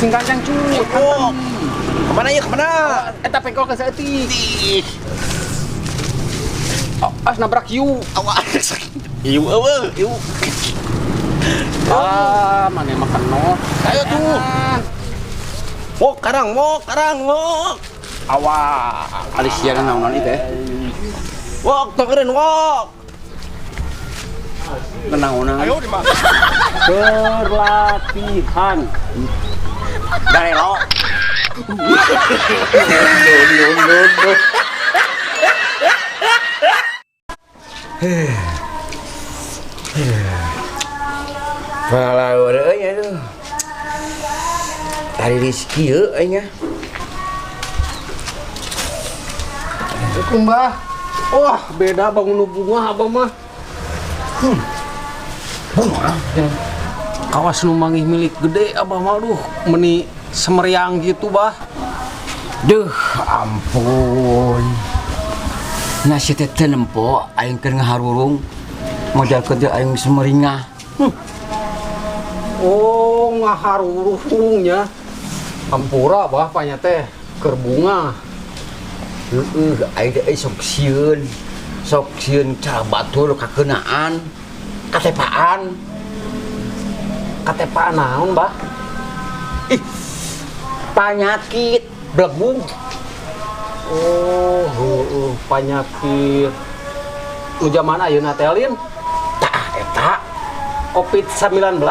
Sing gancang, cut. Oh. Kemana ya, kemana? Eta pengkol ke saeutik. Ih, Oh, as nabrak hiu. awas. Iu eueuh, iu. Ah, mana makan no. Ayo tuh. Wok karang, wok karang, wok. Awas. Alis siaran naon ieu teh? Wok tongkeun wok. Naonan? Ayo di mana? Berlatihan. Darelo. Palaur euy aduh. Tari rezeki euy aing nya. Assalamualaikum, Bah. Wah, beda bangun nu bunga abah mah. Bunga. Kawas nu manggih milik gede abah mah, aduh, meni semeriang gitu, Bah. Duh, ampun. Nasi teh teu nempo aing keur ngaharurung. Modal kerja aing semeringah. Oh, ngaharurungnya. Hampura, Bah, panya teh keur bunga. Heeh, aing teh sok sieun. Sok sieun cara batur kakeunaan. Katepaan. Katepaan naon, Bah? Ih. Panyakit blegug. Oh, heueuh, panyakit. Nu zaman ayeuna teh lin, Tah eta. Covid-19.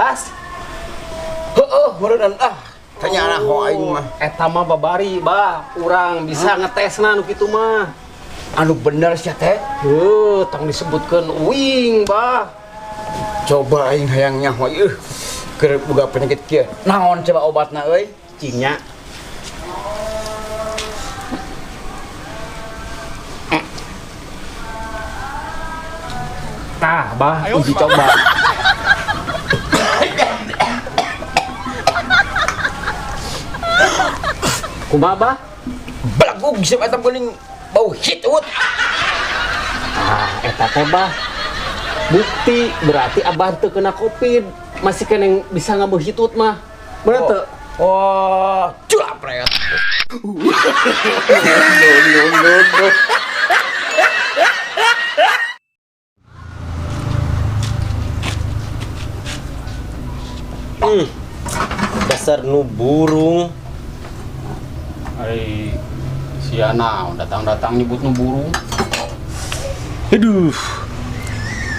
Heeh, meureun ah. Tanya ho aing mah. Eta mah babari, Bah. Urang bisa ngetesna nu kitu mah. Anu bener sia teh. Heuh, tong disebutkeun uing, Bah. Coba aing hayang nyaho ieu. Keur boga penyakit kieu. Naon coba obatna euy? Cingnya. Tah, Bah, uji coba. Kumaha, Bah? Blegug sia eta geuning bau hitut. Ah, eta teh, Bah. Bukti berarti Abah teu kena Covid. Masih keneng bisa ngabeuh hitut mah. Bener teu? Oh, curapret. Dasar nu burung. Ai sia naon datang-datang nyebut nu burung. Aduh.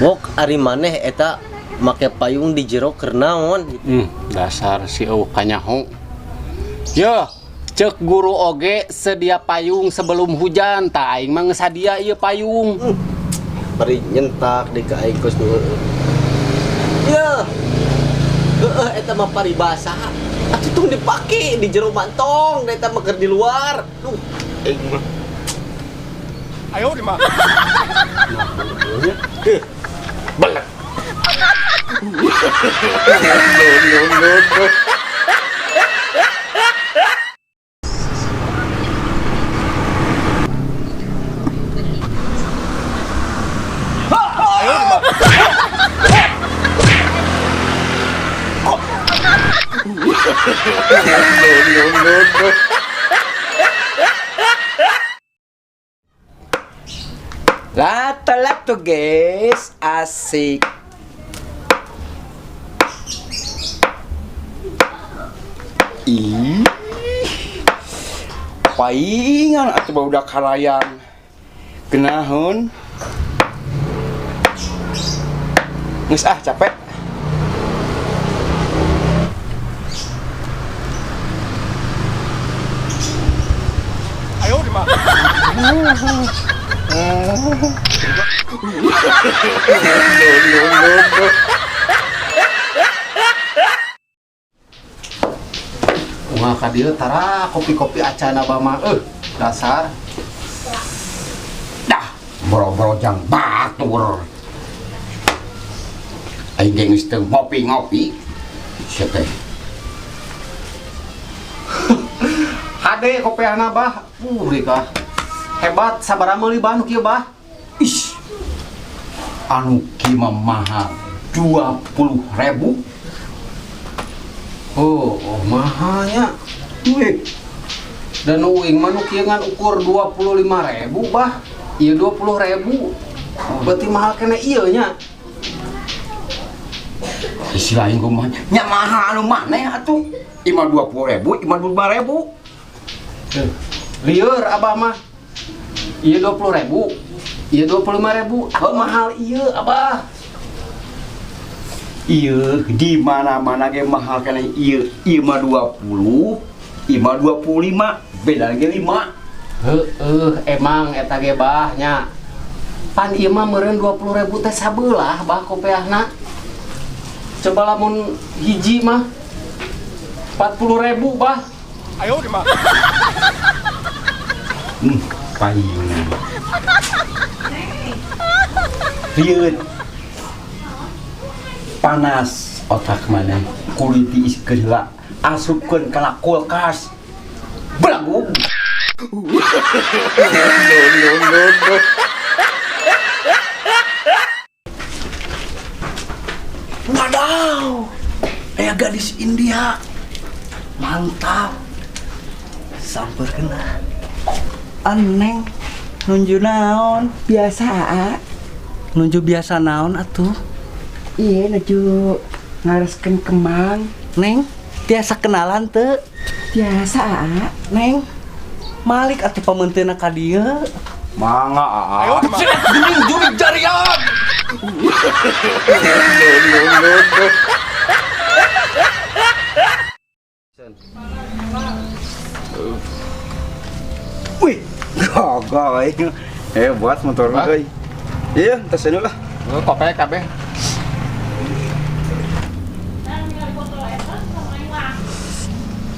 Wok ari maneh eta make payung di jero keur naon? Dasar si eueuh kanyaho. Yo, cek guru oge sedia payung sebelum hujan. Tah aing mah geus sadia ieu payung. Bari nyentak di ka aing kos nu heueuh. Ya. Heeh, eta mah paribasa. Atuh tong dipake di jero mantong, da eta mah keur di luar. Duh, aing mah. Ayo di mana? Belek. Lah telat tuh guys, asik. Ih, paingan atuh barudak kalayang. Genaheun. Geus ah capek. Ayo di mana? Wah, ka dieu tara kopi-kopi acan abah mah. Dasar. Dah, boro-boro jang batur. Aing ge geus teu ngopi-ngopi. Sia teh. Hade kopiahna, Bah. Rika. Hebat sabaraha meuli bah nu kieu, Bah? Ih. Anu kieu mah mahal 20.000. Oh, mahalnya. Wih, Dan uing mah nu kieu ngan ukur 25.000, Bah. Ieu 20.000. Berarti mahal kena ieu nya. Isi lain kumaha? Nya mahal anu maneh atuh. Ima 20.000, ima 25.000. Lieur abah mah. Ieu 20.000. Ieu 25.000. Aku mahal ieu, Abah. Iya, di mana-mana ge mahal kana ieu. Ieu mah 20, ieu mah 25, beda lagi 5. Heeh, emang eta ge, Bah, nya. Pan ieu mah meureun 20.000 teh sabelah, Bah, kopeahna. Coba lamun hiji mah 40.000, Bah. 哎呦我的妈！ Payung. Rieut. Panas otak mana kulit diiskeun heula, asupkeun kana kulkas. Belagu. No, no, no, no. Wadaw, aya gadis India. Mantap. Samper kena. Aneng nuju naon? Biasa, Aa. Nuju biasa naon atuh? Iya, nuju ngareskeun kemang. Neng, tiasa kenalan teu? Biasa, Aa. Neng, malik atuh pamenteuna ka dieu. Mangga aa. 哎呦我的妈！ Juring juring jarian. No, no, no, no. Wih, gagal aing. Hebat motor Hah? euy. Iya, tas ini lah. Kope kabeh.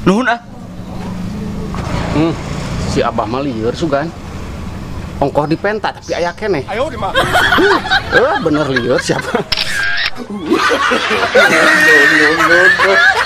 Nuhun ah. Si Abah mah lieur sugan. Ongkoh dipenta tapi aya keneh. 哎呦我的妈！ Eh, bener lieur siapa? No, no, no, no.